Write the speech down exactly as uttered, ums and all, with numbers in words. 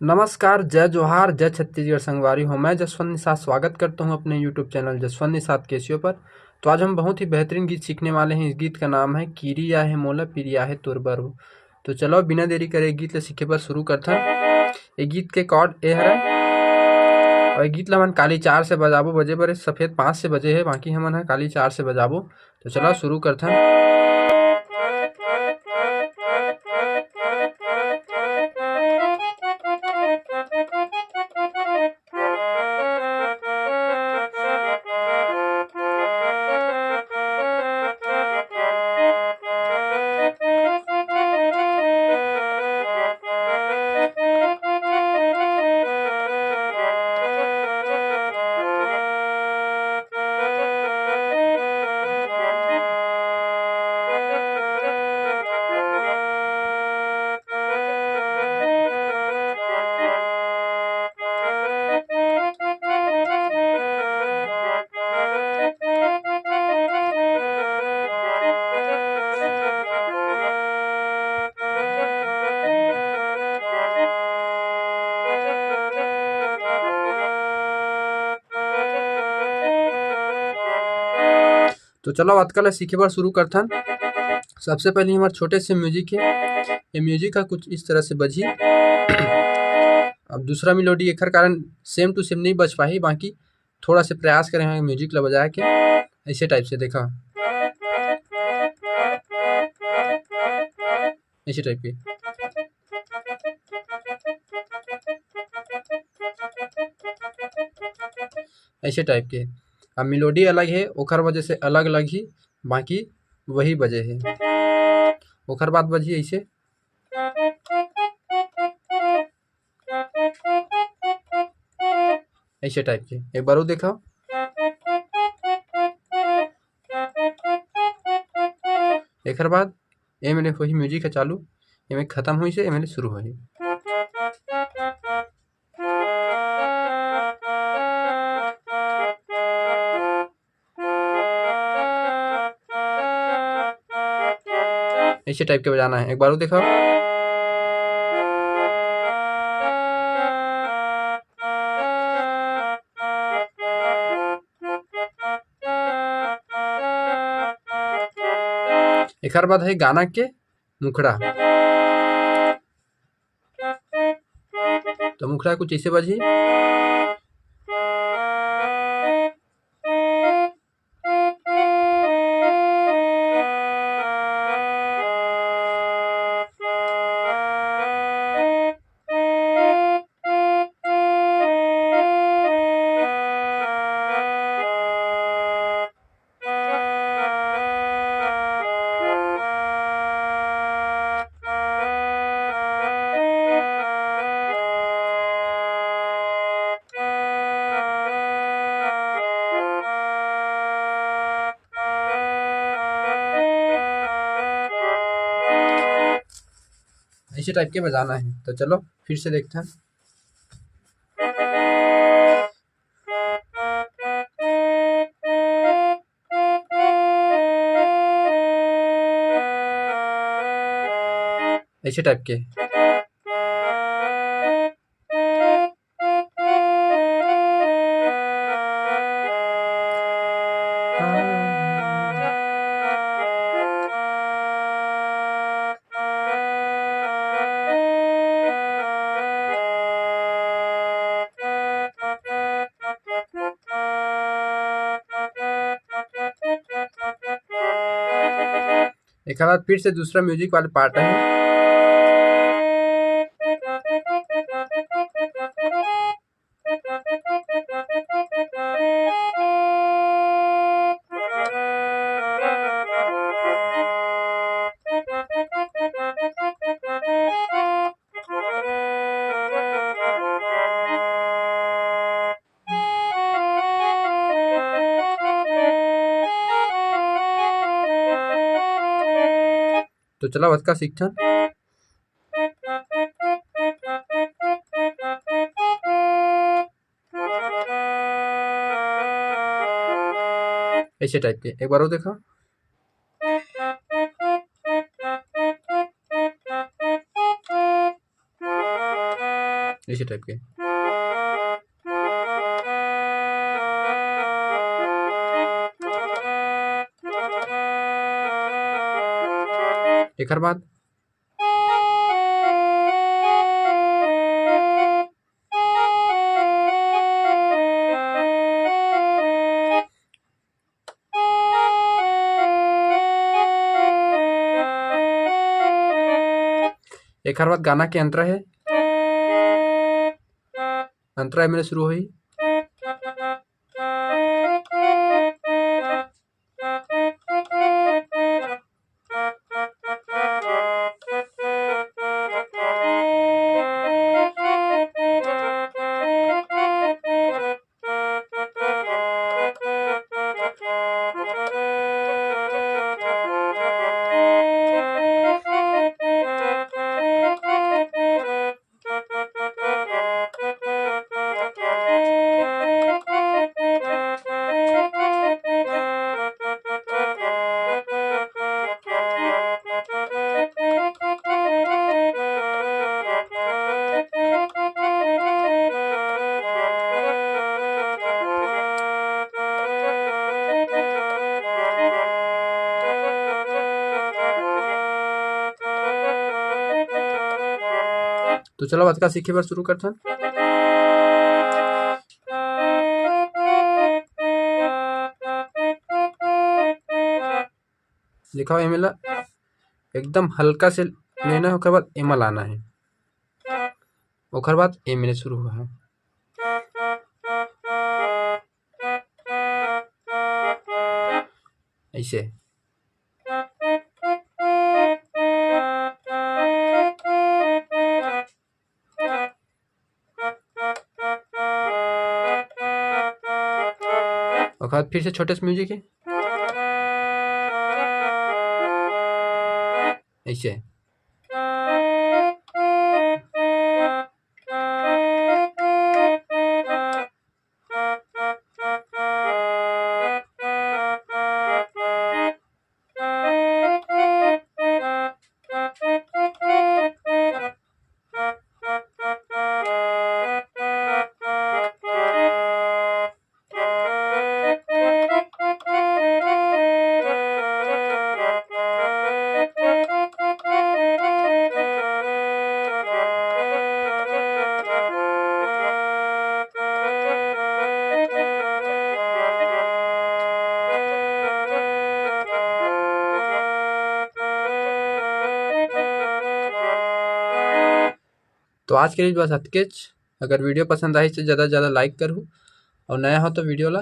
नमस्कार, जय जोहार, जय छत्तीसगढ़ संगवारी हो। मैं जसवंत निषाद स्वागत करता हूं अपने YouTube चैनल जसवंत निषाद केसियो पर। तो आज हम बहुत ही बेहतरीन गीत सीखने वाले हैं। इस गीत का नाम है किरिया हे मोला पिरिया हे तोर बर हो। तो चलो बिना देरी करे गीत ल सीखे बर शुरू करथन। ये गीत के कॉर्ड ए हरय और ये गीत ल हमन काली चार से बजाबो। बजे बर सफेद पाँच से बजे हे, बाकी हमन ह काली चार से बजाबो। तो चलो शुरू करथन। तो चलो, अतका ला सीखे बर शुरू करथन। सबसे पहले हमर छोटे से म्यूजिक हे, ये म्यूजिक ह कुछ इस तरह से बजही। अब दूसरा मेलोडी एखर कारण सेम टू सेम नहीं बज पाही, बाकी थोड़ा से प्रयास करे हन म्यूजिक ला बजाए के, ऐसे टाइप से देखा, ऐसे टाइप के, ऐसे टाइप के। अब मेलोडी अलग हे, ओखर वजह से अलग अलग ही, बाकी वही बजे हे। ओखर बाद बजही ऐसे, ऐसे टाइप के। एक बार वो देखा, एखर बाद ए मेले होही म्यूजिक ह चालू, एमे खत्म होइसे, ए मेले शुरू होही। ऐसे टाइप के बजाना है, एक बार वो देखो। एकर बाद है गाना के मुखड़ा। तो मुखड़ा कुछ ऐसे बजही। ऐसे टाइप के बजाना है। तो चलो फिर से देखते हैं। ऐसे टाइप के। एकर बाद फिर से दूसरा म्यूजिक वाले पार्ट है। तो चला, अतका सीखथन। ऐसे टाइप के एक बार और देखा। ऐसे टाइप के। एकर बाद एकर बाद गाना के अंतरा हे, अंतरा एमे ले शुरू होही। तो चलो, अतका सीखे बर शुरू करथन। तो चलो, अतका सीखे बर शुरू करथन। देखो, एमे ला एकदम हल्का से लेना है, ओकर बाद एमा लाना है, ओकर बाद एमे ले शुरू हुआ है। ऐसे। ओकर बाद फिर से छोटे से music है, ऐसे। तो आज के लिए बस अतकेच। अगर video पसंद आही तो ज़्यादा से ज़्यादा like करहू, और नया हो तो video ला